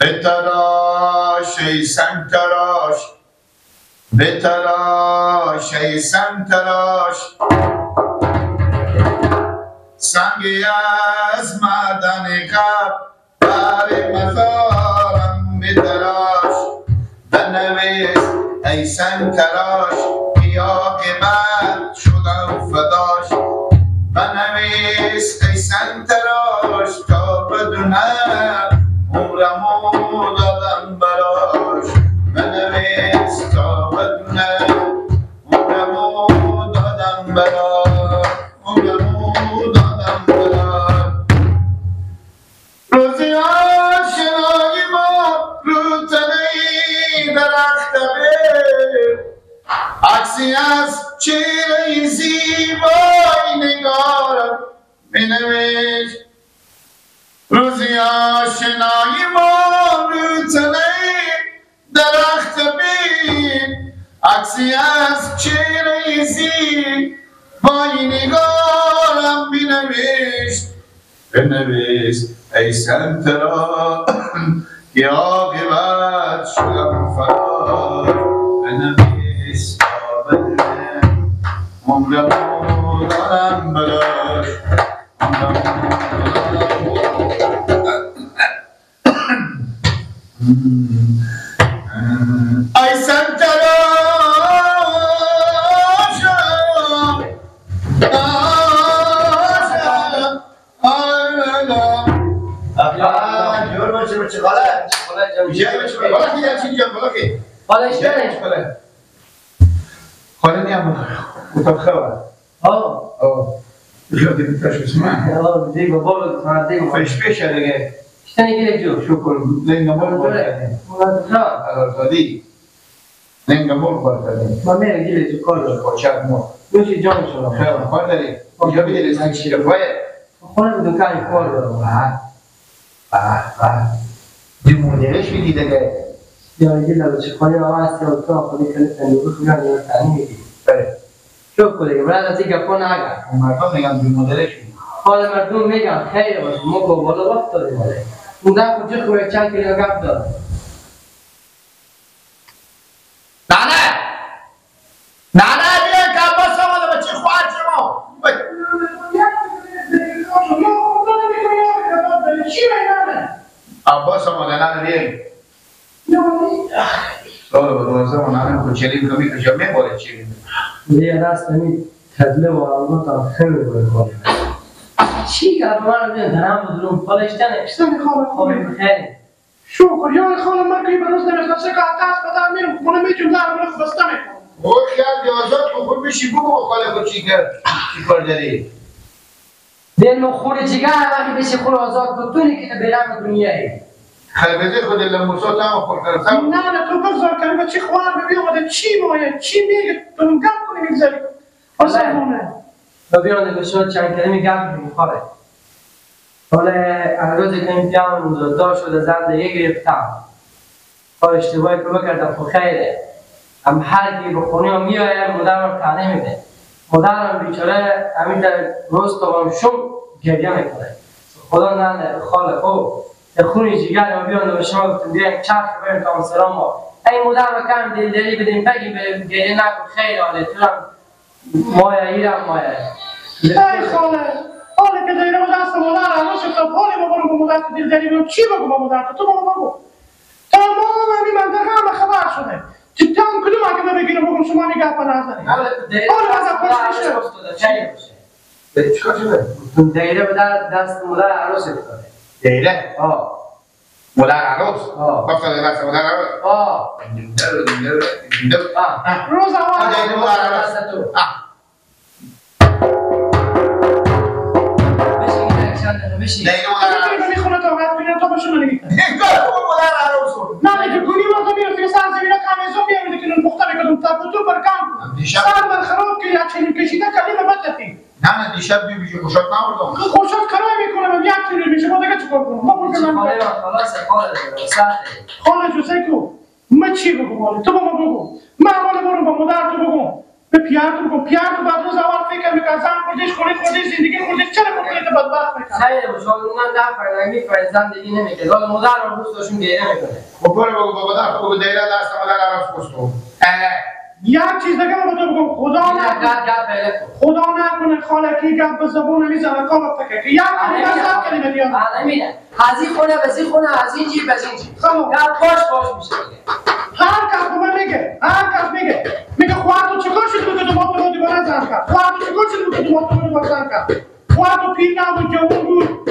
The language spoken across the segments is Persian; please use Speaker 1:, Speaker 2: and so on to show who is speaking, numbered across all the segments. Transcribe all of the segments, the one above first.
Speaker 1: بتراش ای سنگ تراش، بتراش ای سنگ تراش، سنگی از معدن قبر بر مزارم بتراش. بنویس ای سنگ تراش که عاقبت شدم فداش، بنویس ای سنگ تراش تا بدونم عمرمو دادم براش، بنویس تا بدونم عمرمو دادم براش، عمرمو دادم براش. روزی آشنایی ما رو تنه درخت بیر، عکسی از چهره زیبای نگارم بنویس. روزی آشنایی ما رو تنه درخت بیر، عکسی از چهره زیبای نگارم بنویس. بنویس ای سنگ تراش که عاقبت شدم فداش، بنویس تا بدونم عمرمو دادم براش، عمرمو دادم. ای سنگ تراش خاله نیم اتاق خبر.
Speaker 2: آه
Speaker 1: آه یادی بتاش اسمه.
Speaker 2: آه دیگه بابا دیگه
Speaker 1: فش فش دیگه.
Speaker 2: اشتنی گیره جو.
Speaker 1: شکر لنگا مول برکتی. آزادی. لنگا مول برکتی.
Speaker 2: ما میره گیره جو کار داره.
Speaker 1: کوچک مول.
Speaker 2: دوشی جان شما.
Speaker 1: خیر کار داری. کجا بیدی زنگ شیر پایه.
Speaker 2: خونه دکان کار دارم.
Speaker 1: آه آه آه. دی مدیرش میدی دیگه.
Speaker 2: یا گیره بچه خالی آقا هستی و تو خودی کلی صندوق خودی رو تعنی میدی.
Speaker 1: بله.
Speaker 2: شکر دیگه برای از این گپا نگم.
Speaker 1: مردم میگن دی مدیرش میدی.
Speaker 2: حال مردم میگن خیر باشه ما با بالا وقت داریم حالا. اون در کجا خوره چند کیلو گپ داره.
Speaker 1: نه نه نه نه بیا که عباس آمده بچه خواهر شما. عباس آمده نه بیاییم. سال به دوازده و نانه خود چلیم کمی کجا میباره چلیم.
Speaker 2: یه دست نمی تدله و آلمان تا خیلی باید کنیم. چی که من رو بیان درم بدرون خالشتنه.
Speaker 3: اشتنی خاله
Speaker 2: خوبی بخیر.
Speaker 3: شکر یا خاله من که بروز نمیخواسته که دست بدم میرم خونه میتونم در من خسته میکنم.
Speaker 1: او خیال آزاد کو خود بشی بگو خاله خود چی کرد چی کار داری؟
Speaker 2: دل خور جگر وقتی بشی خور آزاد بتونی که برم دنیایی.
Speaker 1: خربزه خود لموسا تمام خور کردم.
Speaker 3: نه نه تو بگذار کنی بچه خوار ببین آمده چی مایه چی میگه تو گپ کنی میگذاری. آسمونه.
Speaker 2: و بیان به شما چند کلمه گپ میخوره. حالا روزی که امتحان دار شده زن دیگه گرفتم. کار اشتباهی که بکردم خب خیره. هم هر کی به خونه میآید مادرم طعنه میده. مادرم بیچاره همین در روز تا شم گریه میکنه. خدا نه خاله خب خونی جگر ما بیان به شما گفتم بیاین چرخ بریم تا سلام ما. ای مادر کم دلداری بدیم بگیم گریه نکن خیر حاله تو هم مایه ایرم مایه.
Speaker 3: ای خاله حاله که دایره با دست مادر عروس شد حاله با برو با مادر دلداری بدیم چی بگو با مادر تو بابا بگو. تمام همین منطقه همه خبر شده. جدا کدوم اگه بگیرم بگم شما نگه پا نزنید. حالا از پشت میشه.
Speaker 1: چیکار شده؟
Speaker 2: دایره به دست مادر عروس افتاده.
Speaker 1: دایره؟
Speaker 2: آه.
Speaker 1: مادر عروس؟
Speaker 2: آه.
Speaker 1: افتاده دست مادر عروس؟
Speaker 2: آه.
Speaker 3: روز اول
Speaker 1: دایره مادر عروس.
Speaker 2: بشین.
Speaker 1: دایره مادر عروس.
Speaker 3: میتونی خونه طاقت کنی تا بشون نگی.
Speaker 1: مادر عروس.
Speaker 3: نه نه که گونی وقت میرفت که سر زمینه کمیزو میامده که نون پخته میکردم تپ و تو بر کم سر من خراب که یک چنین کشیده کلیم بچتی.
Speaker 1: نه نه دیشب بی بیشی خوشات نبردم.
Speaker 3: خوشات کرای میکنم یک چنین میشه ما دیگه چیکار کنم؟ ما برو من
Speaker 2: خلاص خاله سخته.
Speaker 3: خاله جوزه کو من چی بگم حالا تو با ما بگو. من حالا برو با مادر تو بگم. به پیار تو بگو، پیار تو بعد روز اول فکر میکنه زن خوردش، خونه خوردش، زندگی خوردش، چرا خودت بدبخت میکنه؟
Speaker 2: خیلی باشه، من ده فرنگ میفرد زندگی نمیکنه. حالا مادر رو دوست داشتم گریه میکنه.
Speaker 1: خب برو بگو بابا در بگو دیره دست مادر عروس خوستو.
Speaker 3: یک چیز دیگه من به تو بگم، خدا نکنه خدا نکنه خالکی گپ به زبون میزنه کار فکر یک کلمه صد کلمه دیگه
Speaker 2: نمیره. از این خونه به این خونه، از این جیب به این جیب. گپ باش باش میشه.
Speaker 3: هر کس به من میگه، هر کس میگه، میگه خواهر تو چیکار شد بود که تو رو دیوانه زن کرد؟ خواهر تو چیکار شد بود که تو رو دیوانه زن کرد؟ خواهر تو پیر نبود، جوان بود.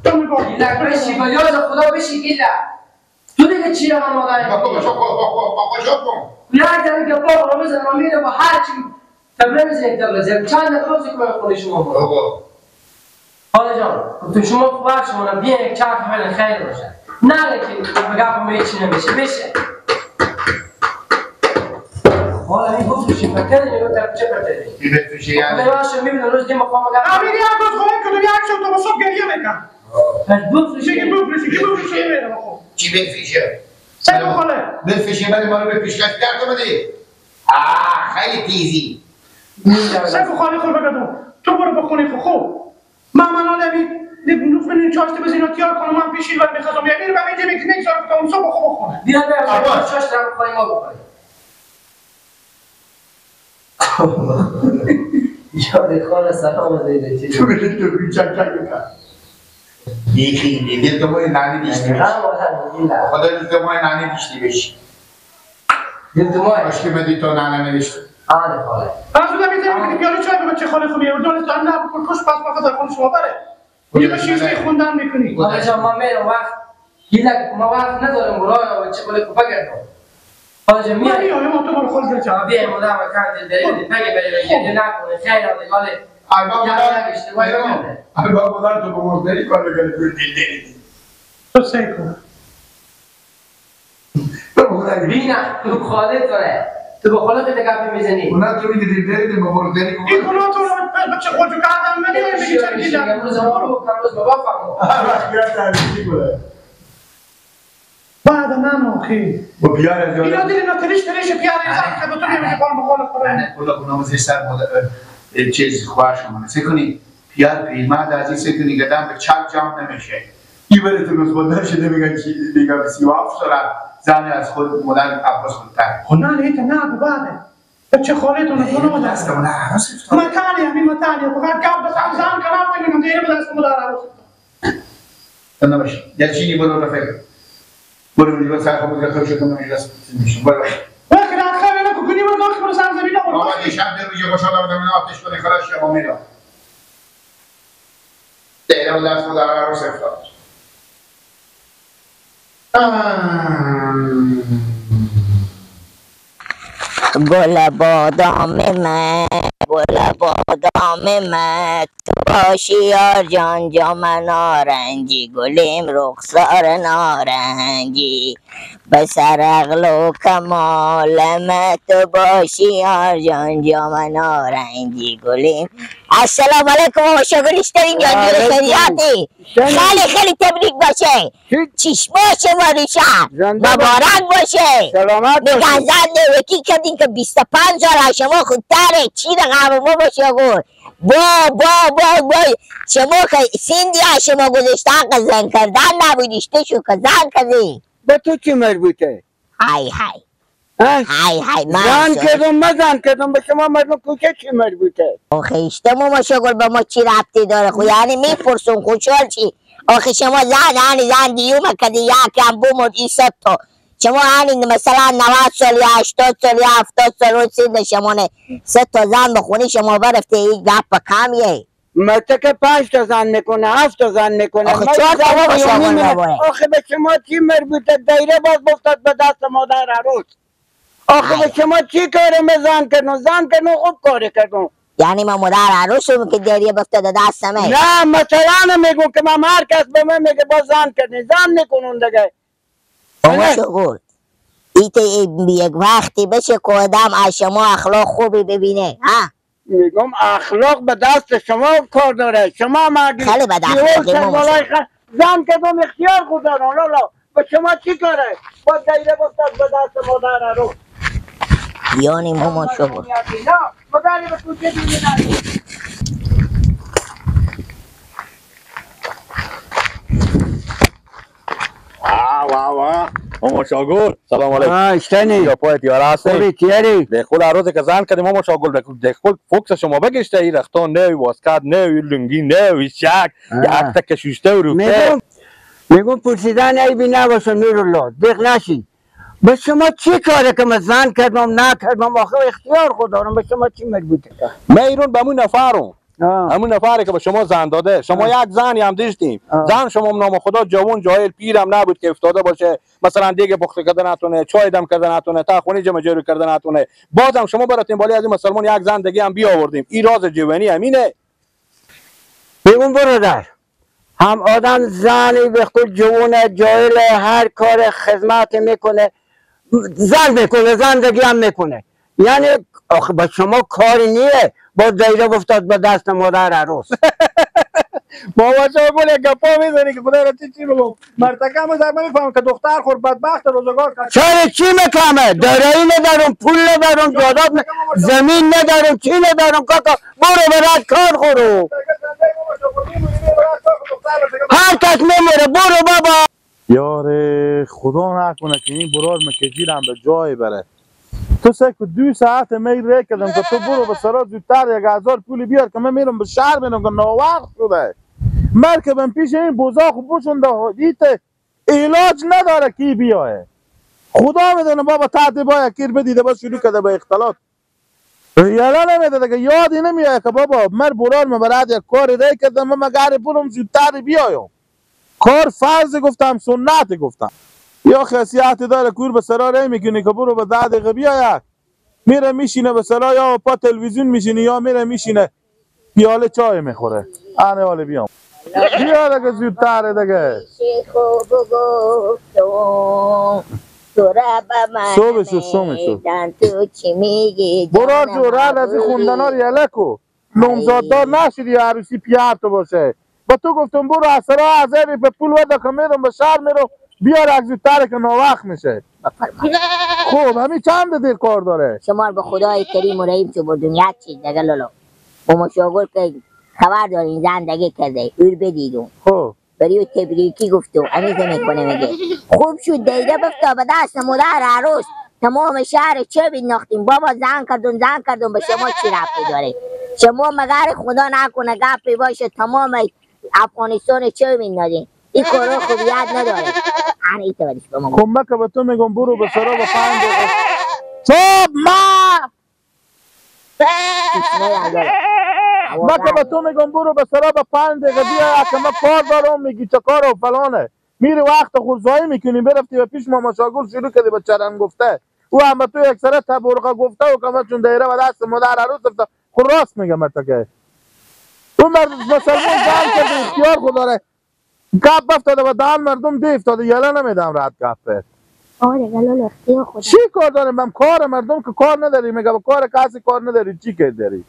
Speaker 3: تو میگی
Speaker 2: گیلک بشی با یاد خدا بشی گیلک. تو دیگه چی رقم مادر؟
Speaker 1: بابا چوکو بابا چوکو.
Speaker 2: یک دقیقه گپا رو بزن، من میرم با هر چی تبله میزنیم تبله زنیم. چند دقیقه روزی که خونه شما برو.
Speaker 1: بابا
Speaker 2: خاله جان، تو شما خواهر شما بیاین یک چرخ فعلا خیر باشه. نه که گپ هیچی نمیشه بشه. حالا این گفت چی فکر نمی‌کنم طرف چه پرته.
Speaker 1: کی بفروشه یعنی؟
Speaker 2: من باشه میبینم روز دیگه مقام گپ.
Speaker 3: امیر یک روز خونه کدوم یک شب تو صبح گریه میکنم.
Speaker 2: بفروشه
Speaker 3: کی بفروشه کی بفروشه میرم خب.
Speaker 1: چی بفروشه؟
Speaker 3: سلام خاله.
Speaker 1: بفروشه ولی ما رو به پیشکش در تو بده. خیلی تیزی.
Speaker 3: سلام خاله خود بگم تو برو بخونه خب. من حالا می چاشته بزین تیار کنم من پیشین ولی میخواستم یه میرم اینجا میگذارم که اون صبح خوب بخونه.
Speaker 2: بیا بیا چاشته رو بخوریم ما بخوریم. یاد خاله سلام زیده چی؟
Speaker 1: تو بده تو بیچک چک یکی دل تو مای نانی دیشتی بشی. خدا دل تو مای نانی دیشتی بشی.
Speaker 2: دل تو مای
Speaker 1: اشکی بدی تو نانه نوشتی.
Speaker 2: آره خاله.
Speaker 3: از اون میذارم که پیاله چای به بچه خاله خوب میاره. دولت نه بکن کش پس ما خود شما بره. یه بشیش خوندن میکنی.
Speaker 2: خاله جان ما میرم وقت گیلک ما وقت ندارم برای بچه خاله خوب بگردم. خاله جان میای
Speaker 3: ما تو برو خود جان.
Speaker 2: بیا مادر مکان دل دل بگه بره بگه نکنه خیر خاله.
Speaker 1: البا مادر تو به مردری کار بکنی تو دل دلی.
Speaker 3: تو سعی کن.
Speaker 2: بینا تو خاله توه. تو با خاله تو گپ میزنی.
Speaker 1: اونا تو میگی دل دلی به مردری کن.
Speaker 3: این کلو تو بچه خودجو کردم من میگی چرا گیلم.
Speaker 2: امروز ما رو امروز بابا فهمو.
Speaker 1: هر وقت گرفت تعریفی کنه.
Speaker 3: بعد من آخی.
Speaker 1: با پیار از
Speaker 3: اینا دل اینا تریش تریش پیار زن که تو میگی خاله بخوره خوره.
Speaker 1: نه کلا کنم زیر سر مادر چیز خواهر شما فکر کنی پیار پیرمرد از این فکر کنی گدم به چپ جمع نمیشه. این بره تو روز مادر شده میگن چی میگم 37 سال زن از خود مادر عباس خودتر.
Speaker 3: خب نه نه نه بعده بچه خاله تو نه نه
Speaker 1: دست مادر عروس افتاد.
Speaker 3: متالی همین متالی فقط گپ بزن زن کنار میگم دیره به دست مادر عروس
Speaker 1: افتاد. نباشه یه چیزی برو رفیق برو برو سر خود خود شو کنم اجلاس میشم برو.
Speaker 3: وقتی خیلی نه کنی برو داخل برو سر زمین
Speaker 1: آقا یه شب در روز خوشحال آدم اینا آتش کنه خلاص شما میرم. دیره به دست مادر عروس افتاد.
Speaker 4: گل بادام من گل بادام من تو باشی یار جان جام نارنجی گلیم رخسار نارنجی به سر عقل و کمال من تو باشی یار جان جام نارنجی گلیم. السلام علیکم آقا شگل جان جور خیریاتی خیلی خیلی تبریک باشه چشما شما ریشه مبارک باشه.
Speaker 5: سلامت باشه.
Speaker 4: میگن زن یکی کردین که 25 سال شما خودتره چی رقم ما باشه آقا با با با با شما که سندی شما گذاشته حق زن کردن نبودیشته شو که زن کردی
Speaker 5: به تو چی مربوطه؟
Speaker 4: های های های های
Speaker 5: زن کردم من زن کردم به شما مردم کوچه چی مربوطه؟
Speaker 4: آخه اشتما ما شغل به ما چی ربطی داره؟ خو یعنی میپرسم خوشحال چی؟ آخه شما زن هنی زن دیومه کدی یکم بومد این ست تا شما هنی مثلا 90 سال یا 80 سال یا 70 سال رو سند شما نه سه تا زن بخونی شما برفته این گپ کمیه.
Speaker 5: مرته که 5 تا زن میکنه 7 تا زن میکنه
Speaker 4: آخه 4 تا بابا شما
Speaker 5: آخه به شما چی مربوطه؟ دایره باز بفتاد به دست مادر عروس. آخه به شما چی کاره زن کردم؟ زن کردم خوب کاره کردم.
Speaker 4: یعنی ما مادر عروسم که دریه بفتاد دست من؟
Speaker 5: نه مثلا میگم که من هر کس به من میگه با زن کردی زن میکنم دیگه.
Speaker 4: آقا شغل ایت یک وقتی بشه که آدم از شما اخلاق خوبی ببینه ها؟
Speaker 5: میگم اخلاق به دست شما کار داره. شما مگه
Speaker 4: خیلی بد اخلاقی ما
Speaker 5: زن کردم اختیار خود دارم لالا به شما چی کاره؟ با دایره بفتاد به دست مادر عروس.
Speaker 4: یعنی مامان شو
Speaker 6: واه واه ماما شاگل سلام علیکم.
Speaker 5: اشتنی
Speaker 6: یا پای تیاره هستی؟
Speaker 5: خوبی تیاری؟
Speaker 6: دخول هر روز که زن کردیم ماما شاگل دخول فوکس شما بگشته ای رختان نه واسکت نه لنگی نه شک یک تک شوشته و روپه.
Speaker 5: میگم پرسیدن عیبی نباشه نورالله دق نشین. به شما چی کاره که من زن کردم نکردم آخه اختیار خود دارم به شما چی مربوطه؟
Speaker 6: من ایرون به همون نفرم همون نفری که به شما زن داده شما یک زنی هم داشتیم زن شما نام خدا جوان جاهل پیرم نبود که افتاده باشه مثلا دیگه پخته کرده نتونه چای دم کرده نتونه تا خونی جمع جور کرده نتونه بازم شما براتون بالی از این مسلمان یک زن دیگه هم بیاوردیم. این راز جوانی همینه.
Speaker 5: بگم برادر هم آدم زنی به خود جوان جاهل هر کار خدمت میکنه زن میکنه زندگی هم میکنه یعنی آخه با شما کاری نیه با دایره افتاد به دست مادر عروس.
Speaker 6: بابا شما گل گپا میزنی که خدا را چی چی بگم مرتکه ما در نمیفهمم که دختر خور بدبخت روزگار
Speaker 5: چرا چی میکمه دارایی ندارم پول ندارم جاداد زمین ندارم چی ندارم کاکا برو برات کار خورو هر کس میمیره برو بابا.
Speaker 7: یاره خدا نکنه که این برار مکجیرم به جای بره. تو سه که 2 ساعت می ری کردم که تو برو به سرا زودتر 1000 پول بیار که من میرم به شهر میرم که ناوقت شده. مرکبم پیش این بزاق بوشونده ایت علاج نداره کی بیایه. خدا میدونه بابا تحت با کیر بدیده با شروع کرده به اختلاط. یالا نمیده که یادی نمیایه که بابا مر برار من برات یک کاری ری کردم من مگر پولم زودتر بیایم. کار فرض گفتم سنت گفتم. یا خاصیت داره کور به سرا ری میکنی که برو به 10 دقیقه بیاید میره میشینه به سرا یا پا تلویزیون میشینه یا میره میشینه پیاله چای میخوره. آنه حالا بیام بیا دیگه زودتره دیگه. صبح شو صبح شو برار جو رد از این خوندنا رو یله کو نومزاددار نشدی یا عروسی پیار تو باشه با تو گفتم برو از سرا از به پول وده که میرم به شهر میرم بیار از زودتره که ناوقت میشه. خب همین چند دیر کار داره؟
Speaker 4: شما به خدای کریم و رحیم چو بردم یک چیز دیگه لالا ماما شاگل که خبر دارین زندگی کرده اور بدیدم
Speaker 7: خب
Speaker 4: بری و تبریکی گفتم امیزه میکنه میگه خوب شد دیده بفتا به دست مادر عروس تمام شهر چه بیناختیم بابا زن کردم زن کردم به شما چی ربطی داره؟ شما مگر خدا نکنه گپی باشه تمام افغانستان چه میندازین؟ این کارا خوبیت نداره. آن ایت بریش به ما.
Speaker 7: خب که به تو میگم برو به سرا به 5 دقیقه چوب ما ما که به تو میگم برو به سرا به 5 دقیقه بیا که ما کار دارم میگی چه کار و فلانه میری وقت خود ضایع میکنی برفتی به پیش ماما شاگل شروع کردی به چرن گفته او هم به تو یک سره تبرقه گفته و که چون دایره به دست مادر عروس افتاد. خب راست میگم مرتکه اون مرد مسلمان زن کرده اختیار خود داره گپ افتاده و دهن مردم دی افتاده یله نمیدم رد گپه.
Speaker 4: آره گلال اختیار خدا
Speaker 7: چی کار داریم؟ من کار مردم که کار نداری میگه با کار کسی کار نداری چی که داری؟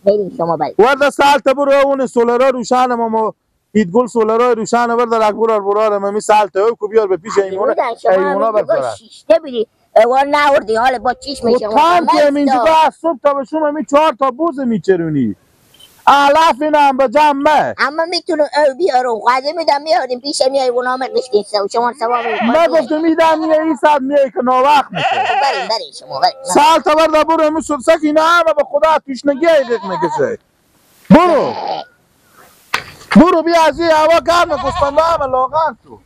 Speaker 4: بریم شما بریم
Speaker 7: ورده سالت برو اون سولارا روشن ما ایدگل سولارا روشن ورده رک برار برار می سالت او کو بیار به پیش ایمونه ایمونا برسره
Speaker 4: شیشته بیری وار نوردی حالا با چیش میشه
Speaker 7: تام که اینجا از صبح تا به شما می 4 تا بوز میچرونی علف اینم به جمعه
Speaker 4: اما میتونم او بیارم قدیم میدم میاریم پیش میای اونا میکشین شما سواب
Speaker 7: من گفتم میدم میای این ساعت میای که ناوقت میشه.
Speaker 4: بریم بریم شما بریم
Speaker 7: سال تا برده برو امروز سک اینا همه به خدا تشنگی ایقیق میکشه. برو برو بیا از این هوا گرم گوسفندا همه لاغر تو.